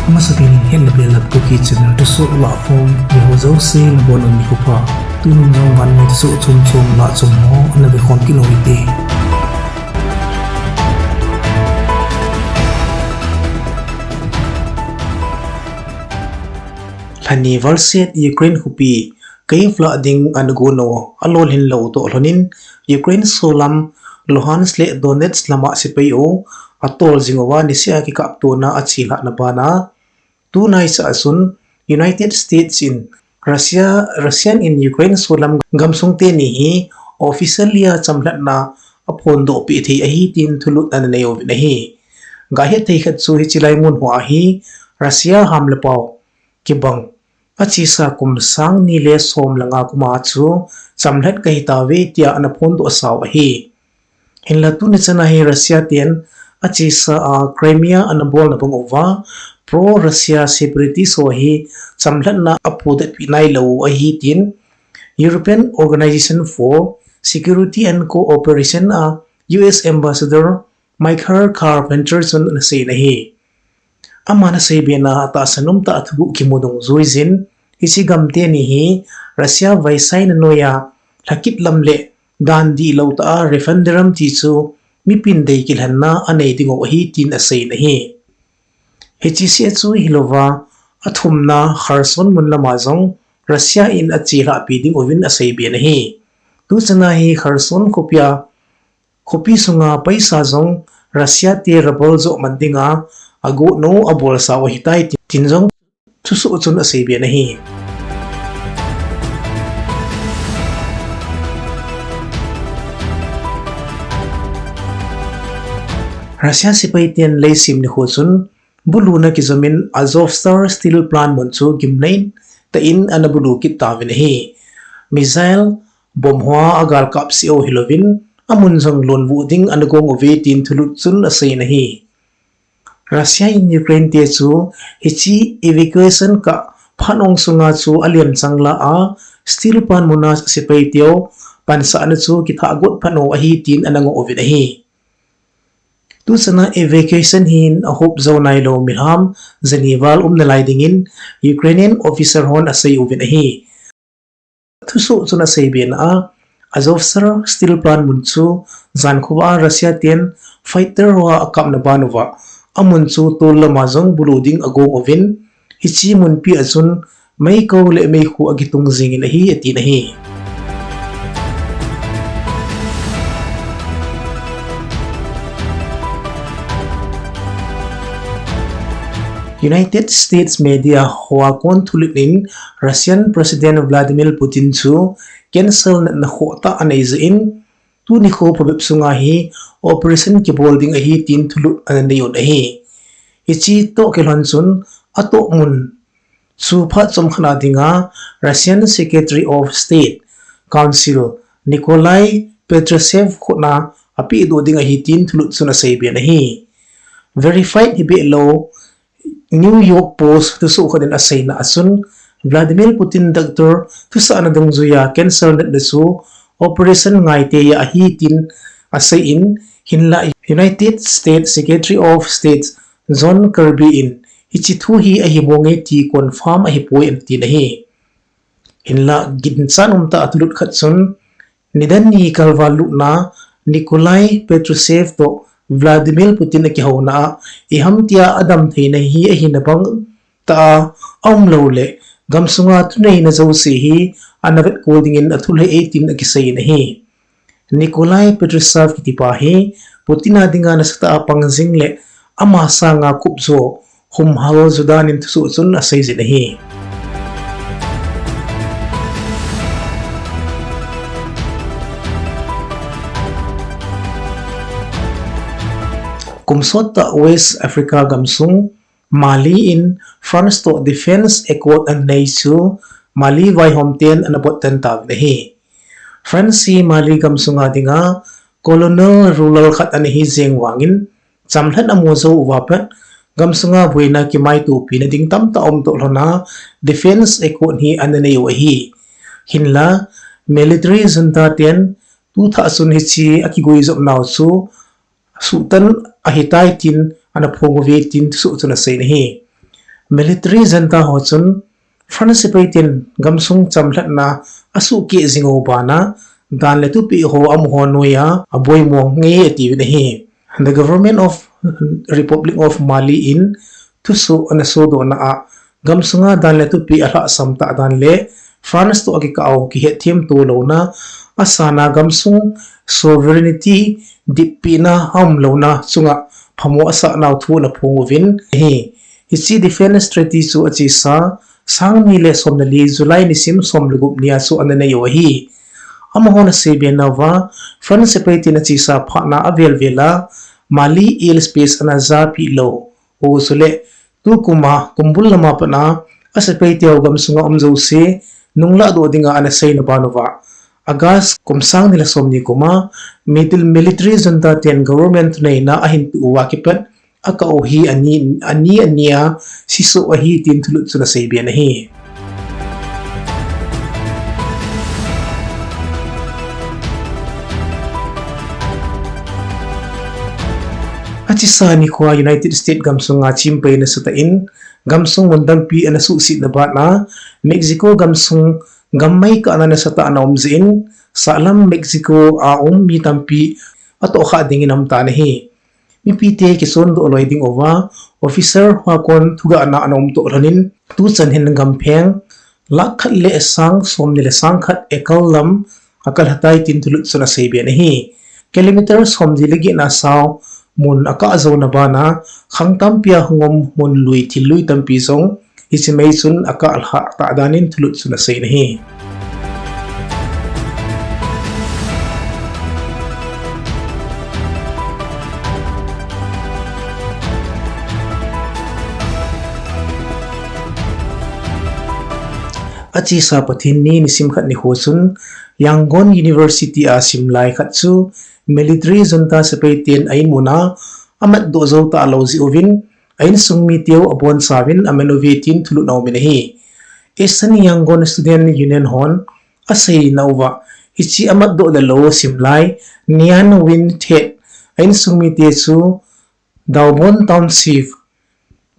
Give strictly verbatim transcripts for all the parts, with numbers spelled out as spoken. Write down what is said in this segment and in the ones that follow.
Amasapen in het le bel a Kuki channel thusoh lahkhom, eiho jouse nabonun nikho pha. Tunin jong vannoi thusoh chom chom lahchom ho ana vekhom kit u hite. Lhani valset Ukraine khopi Kyiv lah ding ana gon u alolhin lou toh lhonin, Ukraine solam Luhansk le Donetsk lama sepai u atol jing uva niseh a kikaptona achelhahna bana, tunaicha a chun United States in Russia, Russian in Ukraine solam gamsung teni hi officially a chamlhatna aphondoh peh thei ahi tin thulut ana nei uvin ahi. Gahet thei khat chu hiche lai mun hoa hi Russia ham le pao kibang achesa kum sang ni le som le nga kuma chu chamlhat kahi tauve tia ana phondoh sau ahi. Hinla tuni chana hi Russia ten achesa a Crimea ana bolna bang uva pro-Russia separatist ho hi chamlhatna aphudoh peh nailou ahi tin European Organization for Security and Cooperation a U S Ambassador Michael Carpenter chun ana seiyin ahi. Aman asei bena atahsan umtah a thuguh kimu dungjuiyin, hiche gam teni hi Russia vaisaina noiya lhakit lam le dan dihlou tah a referendum ti chu mipin dei kilhenna anei diu ahi tin aseiyin ahi. Hiche seh chu hilouva, athumna Kherson mun lama jong Russia in achelhah peh diuvin asei ben ahi. Tuchana hi Kherson khopia khopi sunga paisa jong Russia te rabol joh man dinga agot nau abolsau ahitai tin jong thusoh chun asei ben ahi. Russia sepai ten leiset nikho chun buluna kijomin Azovstal Steel Plant mun chu gimnei tah in ana bulu kit tauvin ahi. Missile, bomb hoa agalkap seh u hilouvin, amun jong lonvuh ding ana gong uve tin thulut chun aseiyin ahi. Russia in Ukraine te chu hiche evacuation kah phat ong sunga chu alem chang lah a steel plant muna sepai teu pansahna chu kitha got phat u ahi tin ana ngoh uvin ahi. Tuchana evacuation hin ahop jou nailou milham jani val um nalai dingin Ukrainian officer hon asei uvin ahi. Thusoh chun asei bena a, Azovstal Steel Plant mun chu jankhovah a Russia ten fighter hoa akapna ban uva, amun chu tol lama jong bulu ding agong uvin, hiche munpi a chun meikou le meikhu akitung jingin ahi, atin ahi. United States media hoa kon thulut in Russian President Vladimir Putin chu cancer natna khohtah anei jeh in, tuni kho phabep sunga hi operation kibol ding ahi tin thulut ana nei un ahi. Hiche toh kilhon chun atoh mun chu phat chomkhat a dinga Russian Secretary of State Council Nikolai Patrushev khutna apehdoh ding ahi tin thulut chun asei ben ahi. Verified hibeh lou New York Post thusoh khat in aseina a chun Vladimir Putin doctor thusahna dungjuiya cancer natna chu operation ngaiteiya ahi tin aseiyin, hinlah United States Secretary of State John Kirby in hiche thu hi ahi monge ti confirm ahipoi atin ahi. Hinlah ginchat umtah a thulut khat chun, nidan ni kalval lutna Nikolai Patrushev toh Vladimir Putin akihouna a, iham tia adam theina hi ahina bang tah a aumlou le, gamsunga thuneina jouse hi ana vetkol dingin athulheh e tin akiseiyin ahi. Nikolai Patrushev kitipa hi Putin a dinga nasatah a pangjing le ama sanga kupjo humhal judan in thusoh chun aseijin ahi. Kum sottah West Africa gamsung Mali in France toh defence accord anei chu Mali vaihom ten ana bottan tauvin ahi. France hi Mali gamsunga dinga colonial ruler khat ana hijeng vangin, chamlhat amu jou uva pat, gamsunga boina kimaitopina ding tamtah aum toh lhona defence accord hi ana nei u ahi. Hinla military junta ten tuthah chun hiche akigoi jop nau chu suhtan ahitai tin ana phong uve tin thusoh chun aseiyin ahi. Military junta ho chun France sepai ten gamsung chamlhatna asuhkeh jing u bana, dan le tupeh ho amaho noiya aboimo nge atiuvin ahi. The Government of Republic of Mali in thusoh ana sodohna a, gamsunga dan le tupeh alhahsam tah dan le France toh akikah u kihetthem to louna, asana gamsung sovereignty dippina aum louna chunga phamo asah nau thu ana phong uvin ahi. Hiche defense treaty chu achesa sang ni le som le li July nisim som le gup nia chu ana nei u ahi. Amahon aseibe nauva, France sepai ten achesa phatna avel vela Mali airspace ana japi lou u chule tukuma kumbul lama patna asepai teu gamsunga um jouse nunglah doh dinga ana seina banuva, August kum sang ni le som ni kuma Middle Military Junta ten government neina ahin tuh uva kipat akah u hi ani, ani, ania sisoh ahi tin thulut chun aseibe ahi. Achesa nikhoa United States gamsunga chim pai nasatah in gamsung mun tampi ana suhsetna bana Mexico gamsung gam meikahna nasatah ana um jeh in sahlam Mexico a um mi tampi atohkhah dingin aumtan ahi. Mipite kichondoh loi ding uva officer ho a kon thugahna ana um toh lhonin tuchan hin gampheng lakh khat le sang som ni le sang khat ekal lam akalhatai tin thulut chun aseibe ahi. Kilometer som li le get na sao mun akah jouna bana khang tampia hung um mun lui thil lui tampi jong hiche mei chun akah lhah tah danin thulut chun aseiyin ahi. Achesa Pathen ni nisim khat nikho chun Yangon University a simlai khat chu military junta sepai ten a-in muna amatdoh jou talou jeh uvin a-insung miteu abonchauvin aman uve tin thulut aumin ahi. Eastern Yangon Student Union hon aseina uva hiche amatdoh lelou simlai Nguyen Win Tet a-insung mite chu Daubon Township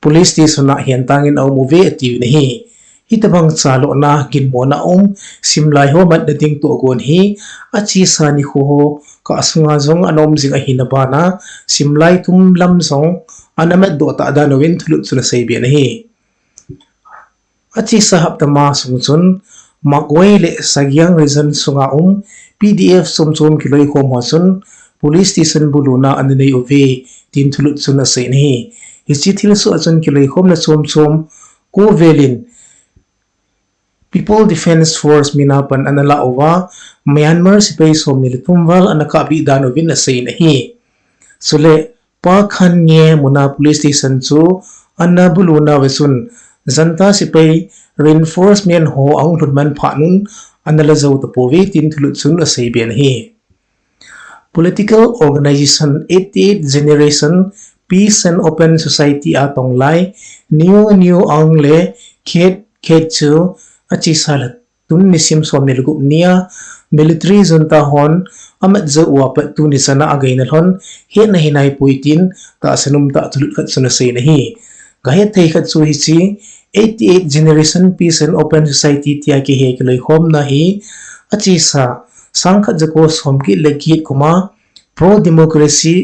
Police Station a hentangin aum uve atiuvin ahi. Hitobang chalona ginmona um simlai ho matna ding tohgon hi achesa nikho ho kah sunga jong ana um jing ahina bana simlai thum lam jong ana matdoh tah dan uvin thulut chun aseibe ahi. Achesa hapta ma sung chun Magway le Sagaing region sunga um P D F chom chom kiloikhom ho chun police station buluna ana nei uve tin thulut chun aseiyin ahi. Hiche thilsoh a chun kiloikhomna chom chom ko velin People Defence Force mina pan ana lah uva Myanmar sepai som ni le thum val ana kahpeh dan uvin aseiyin ahi. Chule Pakhan Nge muna police station chu ana buluna uva chun junta sepai reinforcement ho ahung lhun man phat un ana la jou tapouve tin thulut chun aseibe ahi. Political Organization eighty-eight Generation Peace and Open Society a tonglai Neo Neo Aung le Khet Khet chu achesa lha tun nisim som ni le gup nia military junta hon amat jou uva pat tuni chana againa lhon hetna hinaipoi tin tahsan umtah thulut khat chun aseiyin ahi. Gahet thei khat chu hiche eighty-eight Generation Peace and Open Society tia kihe kiloikhomna hi achesa sang khat jako som get le get kuma pro democracy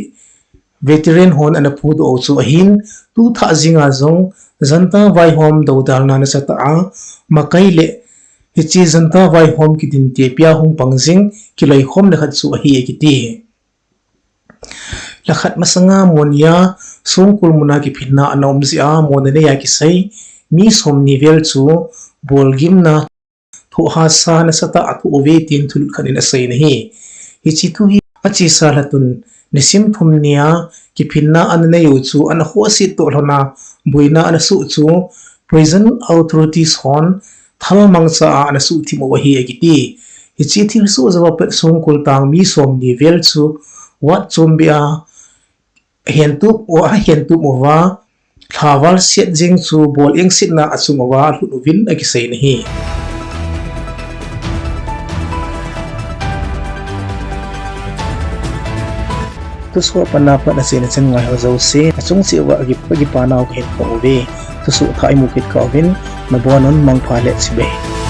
veteran hon ana phudoh u chu ahin, tu thah jinga jong junta vaihom dodalna nasatah a makai le hiche junta vaihom kidinte pia hung pang jing kiloikhomna khat chu ahi akiti. Lha khat masanga mo nia Songkul muna kiphinna ana um jeh a mona neiya kisai mi som ni vel chu bolgimna thohhahsa nasatah a thoh uve tin thulut khat in aseiyin ahi. Hiche thu hi achesa lha tun nisim thum nia kiphinna ana nei u chu ana khohse toh lhona boina ana soh chu prison authorities hon thal mangcha a ana suhthim u ahi akiti. Hiche thilsoh jouva pat Songkul tang mi som ni vel chu ward chombeh a ahentup u, ahentup uva lha val set jeng chu bol engsetna achung uva alhut uvin akiseiyin ahi. Thusoh a pat na pat achaina chan ngai ho jouse achung cheh uva akipa, akipa nau kahin phong uve. thusoh thah imu kit kah uvin, nabonun mangpha le chibai.